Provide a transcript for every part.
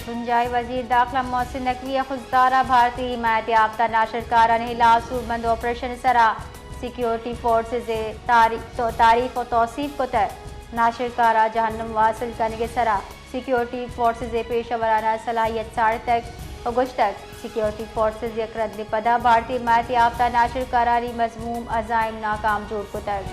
بنجاہی وزیر داخلہ محسن نقوی ء خضدار ء بھارتی حمایت یافتہ ناشرکارانی ہلاس سوبمند آپریشن ء سرا سیکیورٹی فورسز ء تاری-، تو-، تعریف و توصیف کتگ۔ ناشرکار ء جہنم واصل کنگ ء سرا سیکیورٹی فورسز ء پیشہ ورانہ صلاحیت ساڑتگ و گوشتگ، سیکیورٹی فورسز یک رند ء پدا بھارتی حمایت یافتہ ناشرکارانی مذموم عزائم ناکام جوڑ کتگ۔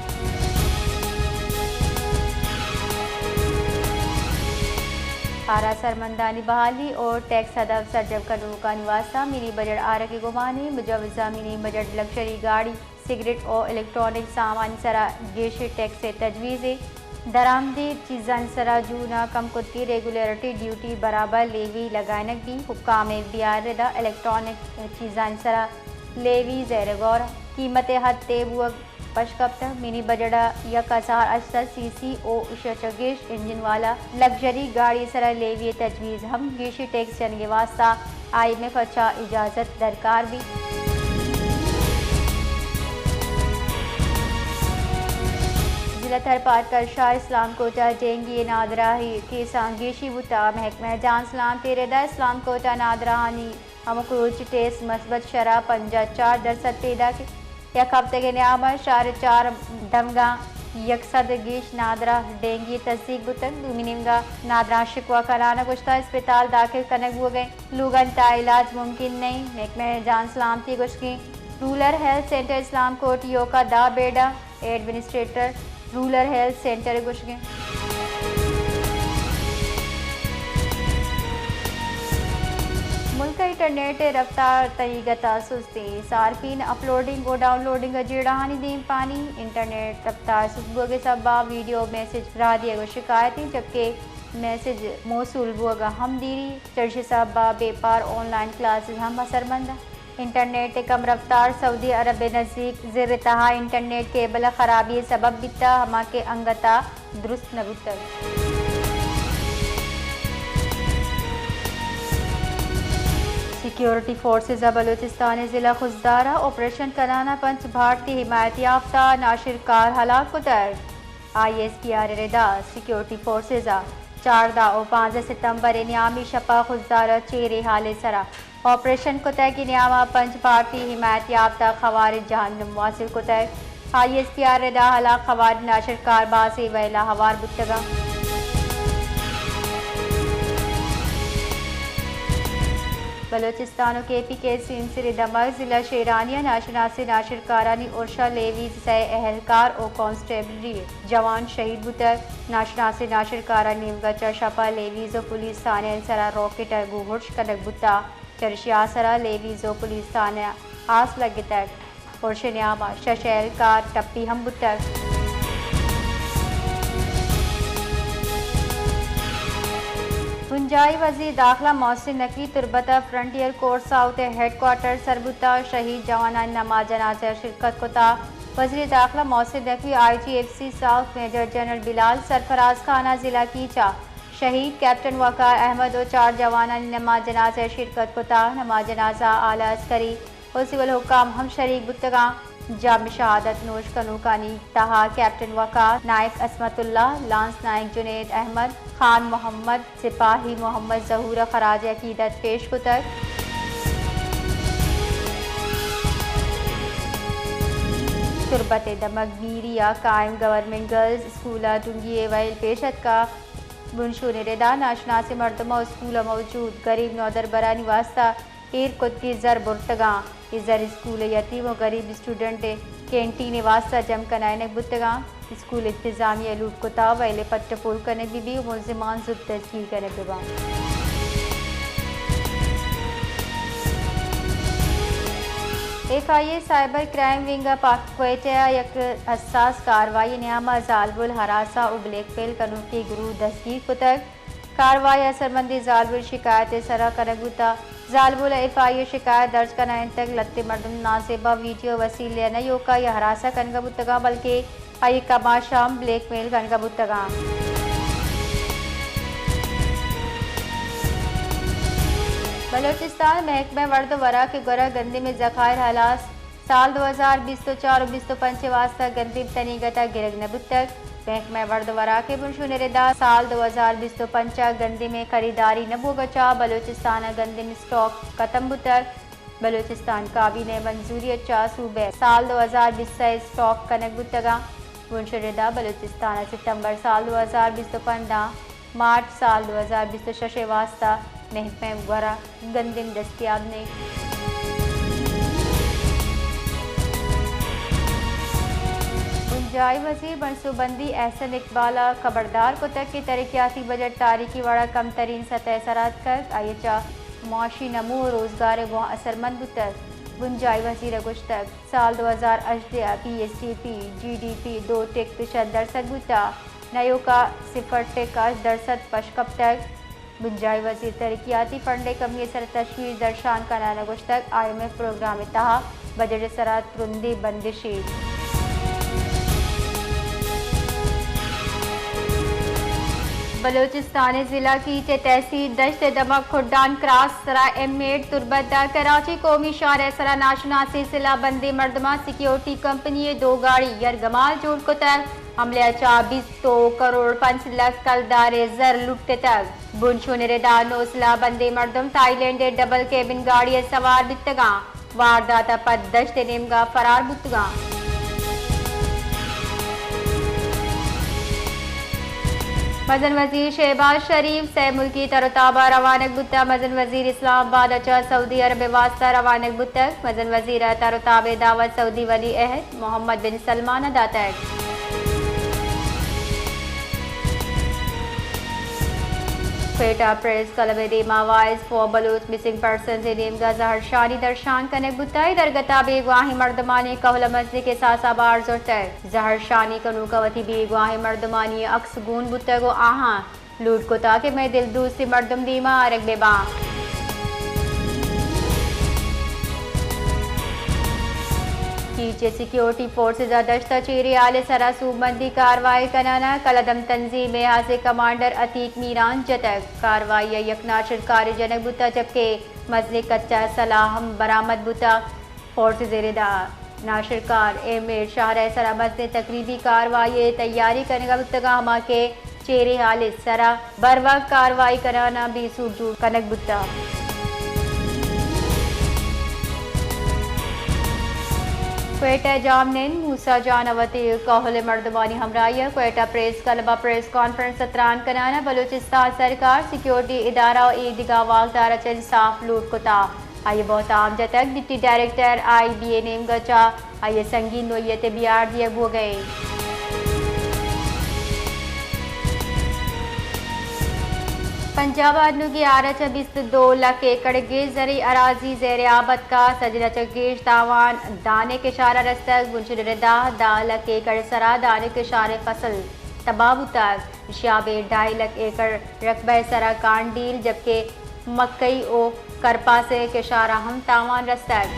آرا سرمندانی بحالی و ٹیکس ہدف سرجم کنوکانی واستہ منی بجٹ آرگ ء گمانے، مجوزہ منی بجٹ لگژری گاڑی، سگریٹ و الیکٹرانک سامان سرا گیشیں ٹیکس ء تجویز ء درآمدی چیزانی سرا جون ء کم کتگی ریگولیٹری ڈیوٹی برابر لیوی لگائینگ بی۔ حکام ء بی آر ردا الیکٹرانک چیزانی سرا لیوی زیر غور، قیمت ء حد طے بوگ پش کپتگ۔ منی بجٹ ء یک ہزار ہشت سد سی سی او ایشی ء چہ گیش انجن والا لگژری گاڑی سرا لیوی ء تجویز ہم گیشی ٹیکس جنگ ء واستہ آئی ایم ایف ء چہ اجازت درکار بیت۔ ضلع تھرپارکر شہر اسلام کوٹ ء ڈینگی ء نادراہی کیساں گیشی بوتگ۔ محکمہ جان سلامتی ء ردا اسلام کوٹ ء نادراہانی ہمک روچ ٹیسٹ مثبت شرح پنجاہ چار درسد پیداک انت۔ یک ہفتگ ء نیام ء شہر ء چار دمگاں یک سد ء گیش نادراہ ڈینگی تصدیق بوتگ۔ دومی نیمگا نادراہ شکوہ کنان ء گوشتہ اسپتال داخل کنگ بوگ ء انت، لوگانی تہا علاج ممکن نہ انت۔ محکمہ جان سلامتی ء گوشگ انت، رورل ہیلتھ سینٹر اسلام کوٹ ایوکا دہ بیڈ ء ایڈمنسٹریٹر رورل ہیلتھ سینٹر ء گوشگ انت۔ ملک ء انٹرنیٹ ء رفتار تنیگت ء سست انت، صارفین اپلوڈنگ و ڈاؤن لوڈنگ ء جیڑہانی دیمپانی۔ انٹرنیٹ رفتار سست بوگ ء سبب ء ویڈیو میسج راہ دیگ ء شکایت انت، جبکہ میسج موصول بوگ ء ہم دیری، چرشی سبب ء بیپار آن لائن کلاسز ہم اثرمند انت۔ انٹرنیٹ ء کم رفتار سعودی عرب ء نزیک زر ء تہا انٹرنیٹ کیبل ء خرابی ء سبب بیتہ، ہما کہ انگت ء درست نہ بوتگ۔ سیکیورٹی فورسز ء بلوچستان ء ضلع خضدار ء آپریشن کنان ء پنچ بھارتی حمایت یافتہ ناشرکار ہلاک کتگ۔ آئی ایس پی آر ء ردا سیکیورٹی فورسز ء چاردہ و پانزدہ ستمبر ء نیامی شپ ء خضدار ء چیرے ہال ء سرا آپریشن کتگ کہ نیام ء پنچ بھارتی حمایت یافتہ خوارج جہنم واصل کتگ۔ آئی ایس پی آر ء ردا ہلاک خوارج ناشرکار بازیں ویلا ہوار بوتگ انت۔ بلوچستان و کے پی کے سینسر ء دمگ ضلع شیرانی ء ناشناسیں ناشرکارانی ارش ء لیویز سئے اہلکار و کانسٹیبلری جوان شہید بوتگ۔ ناشناسیں ناشرکارانی نیمگ ء چہ شپ ء لیویز و پولیس تھانہ ء سرا راکٹ ء گوں ارش کنگ بوتگ۔ چرشی آسر ء لیویز و پولیس تھانہ آس لگتگ۔ ارش ء نیام ء شش اہلکار ٹپی ہم بوتگ۔ بنجاہی وزیر داخلہ محسن نقوی تربت ء فرنٹیئر کور ساؤتھ ء ہیڈ کوارٹر سر بوتگ۔ شہید جوانانی نماز جنازہ ء شرکت کتگ۔ وزیر داخلہ Mohsin Naqvi, I G F C south major general Bilal, Sarfraz Khan ء ضلع کیچ ء شہید کیپٹن وقار احمد و چار جوانانی نماز جنازہ ء شرکت کتگ۔ نماز جنازہ ء اعلی عسکری و سول حکام ہم شریک بوتگاں۔ جام شہادت نوش کنوکانی تہا کیپٹن وقار، نائک عصمت اللہ، لانس نائک جنید احمد، خان محمد، سپاہی محمد ظہور ء خراج عقیدت پیش کتگ۔ تربت ء دمگ میری ء قائم گورنمنٹ گرلز اسکول ء ڈونگی ء وئیل پیش اتکگ۔ بنشون ء ردا ناشناسیں مردم ء اسکول ء موجود گریب نودربرانی واستہ ایر کتگیں زر برتگاں۔ اے زر اسکول ء یتیم و گریب اسٹوڈنٹ ء کینٹین ء واستہ جم کنائینگ بوتگاں۔ اسکول انتظامیہ ء لوٹ کتگ وئیل ء پٹ ء پول کنگ بہ بیت و ملزمان زوت دستگیر کنگ بہ بنت۔ ایف آئی اے سائبر کرائم ونگ ء پاک کوئٹہ ء یک حساس کاروائی ء نیام ء زالبول، ہراساں و بلیک میل کنوکیں گروہ دستگیر کتگ۔ کاروائی ء سرمندی زالبول شکایت ء سرا کنگ بوتگ۔ زالبول ء ایف آئی اے شکایت درج کنائینتگ، لھتیں مردم نازیبا ویڈیو وسیلہ ء نہ ایوکا یا ہراساں کنگا بوتگاں، بلکیں آئی ء کماش ء ہم بلیک میل کنگا بوتگاں۔ بلوچستان محکمہ ورد و وراک ء گورا گندم ء ذخائر ہلاس، سال دو ہزار بیست و چار و بیست و پنچ ء واستہ گندم تنیگت ء گرگ نہ بوتگ۔ محکمہ ورد ءُ وراک ءِ بنشون ءِ ردا سال دو ہزار بیست ءُ پنچ ءَ گندم ءِ خریداری نہ بوگ ءَ چہ بلوچستان ءَ گندم اسٹاک ختم بوتگ۔ بلوچستان کابینہ ءِ منظوری ءَ چہ صوبہ ءَ سال دو ہزار بیست ءِ اسٹاک کنگ بوتگ اَنت۔ بنشون ءِ ردا بلوچستان ءَ ستمبر سال دو ہزار بیست ءُ پنچ ءَ مارچ سال دو ہزار بیست ءُ شش ءِ واستہ محکمہ ءِ گورا گندم دستیاب نہ اِنت۔ بنجاہی وزیر منصوببندی احسن اقبال ءَ خبردار کتگ کہ ترقیاتی بجٹ تاریخی وڑ ءَ کمترین سطح ءِ سرا اتکگ، آئی ءَ چہ معاشی نمو ءُ روزگار ءِ گوں اثرمند بوتگ۔ بنجاہی وزیر ءَ گوشتگ، سال دو ہزار ہژدہ ءَ P S D P, G D P دو ٹک شش درسد بوتگ، نہ ایوکا صفر ٹک ہشت درسد پش کپتگ۔ بنجاہی وزیر ترقیاتی فنڈ ءِ کمی ءِ سر ءَ تشویش درشان کنان ءَ گوشتگ، آئی ایم ایف پروگرام ءِ تہا بجٹ ءِ سرا ترندیں بندشے۔ بلوچستان ءِ ضلع کیچ ءِ تحصیل دشت ءِ دمگ کھڈان کراس ءِ سرا ایم ایڈ تربت ءَ کراچی قومی شاہراہ ءِ سرا ناشناسیں سلاہ بندیں مردماں سیکیورٹی کمپنی ءِ دو گاڑی یرغمال جوڑ کتگ۔ حملہ ءَ چہ بیست کروڑ پنچ لکھ کلدار ءِ زر لٹتگ۔ بنشون ءِ ردا نو سلاہ بندیں مردم تھائی لینڈ ءِ ڈبل کیبن گاڑی ءَ سوار بیتگ اَنت۔ واردات ءَ پد دشت ءِ نیمگ ءَ فرار بوتگ اَنت۔ مزن وزیر شہباز شریف سئے ملکی تر ءُ تاب ءَ روانگ بوتگ۔ مزن وزیر اسلام آباد ءَ چہ سعودی عرب ءِ واستہ روانگ بوتگ۔ مزن وزیر ءَ تر ءُ تاب ءِ دعوت سعودی ولی عہد محمد بن سلمان ءَ داتگ۔ کوئٹہ پریس کلب ءِ دیما voice for Baloch missing persons ءِ نیمگ ءَ زہرشانی درشان کنگ بوتگ۔ اے درگت ءَ بیگواہیں مردمانی کہول ءَ مزنیں کساس ءَ بار زرتگ۔ زہرشانی کنوکاں وتی بیگواہیں مردمانی عکس گون بوتگ ءُ آہاں لوٹ کتگ کہ مئے دلدوستیں مردم دیما آرگ بہ باں۔ کیچ ءِ سیکیورٹی فورسز ءَ دشت ءَ چیریں ہال ءِ سرا سوبمندی کاروائی کنان ءَ کلدم تنظیم ءِ ہاسیں کمانڈر عتیق میران جتگ۔ کاروائی ءَ یک ناشرکارے جنگ بوتگ، جبکہ مزنیں کچا سلاہ ہم برآمد بوتگ۔ فورسز ءِ ردا ناشرکار ایم ایڈ شہر ءِ سرا مزنیں تقریبی کاروائی ءِ تیاری کنگ ءَ بوتگ اَنت، ہما کہ چیریں ہال ءِ سرا بروک کاروائی کنان ءَ بے سوب جوڑ کنگ بوتگ۔ کوئٹہ، جام نند موسی جان ءَ وتی کہول ءِ مردمانی ہمراہی ءَ کوئٹہ پریس کلب ءَ پریس کانفرنس ءَ تران کنان ءَ بلوچستان سرکار، سیکیورٹی ادارہ ءُ ایدگہ واکدار ءَ چہ انصاف لوٹ کتگ۔ آئی ءَ بہتام جتگ، ڈپٹی ڈائریکٹر آئی بی ءِ نیمگ ءَ چہ آئی ءَ سنگین نوعیت ءِ بیار دیگ بوگ ءَ اِنت۔ پنجاب ءَ انوگیں آر ءَ چہ بیست ءُ دو لکھ ایکڑ گیش زرعی اراضی زیر آب اتکگ۔ سجل ءَ چہ گیش تاوان دان ءِ کشار ءَ رستگ۔ بنشون ءِ ردا دہ لکھ ایکڑ ءِ سرا دان ءِ کشار ءِ فصل تباہ بوتگ۔ ایشی ءَ ابید ڈھائی لکھ ایکڑ رقبہ ءِ سرا کانڈیل، جبکہ مکئی ءُ کرپاس ءِ کشار ءَ ہم تاوان رستگ۔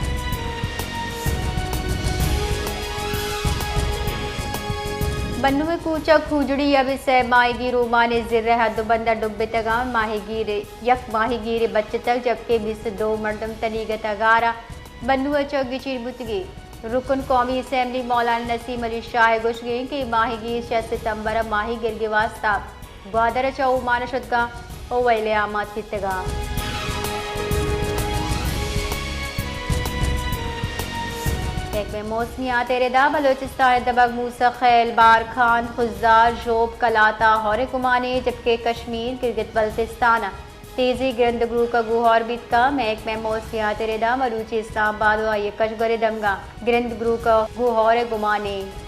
بنو ءِ کوچگ کھوجڑی ءَ بہ سئے ماہیگیر اومان ءِ زر ءِ حد ءُ بند ءَ ڈبتگ اَنت۔ ماہیگیر، یک ماہیگیرے بچتگ، جبکہ بیست ءُ دو مردم تنیگتہ گار ءَ بنو ءَ چہ گچین بوتگی۔ رکن قومی اسمبلی مولانا نسیم علی شاہ ءِ گوشگ اِنت کہ ماہیگیر شش ستمبر ءَ ماہی گرگ ءِ واستہ گوادر ءَ چہ اومان ءَ شتگ اَنت ءُ ویل ءَ آماد بیتگ اَنت۔ محکمہ موسمیات ءِ ردا بلوچستان ءِ دمگ موسی خیل، بارکھان، خضدار، ژوب، کلات ءَ ہور ءِ گمان اِنت، جبکہ کشمیر، گلگت بلتستان ءَ تیزیں گرند گروک ءَ گوں ہور بیت کنت۔ محکمہ موسمیات ءِ ردا مروچی اسلام آباد ءُ آئی ءِ کشگور ءِ دمگاں گرند گروک ءَ گوں ہور ءِ گمان اِنت۔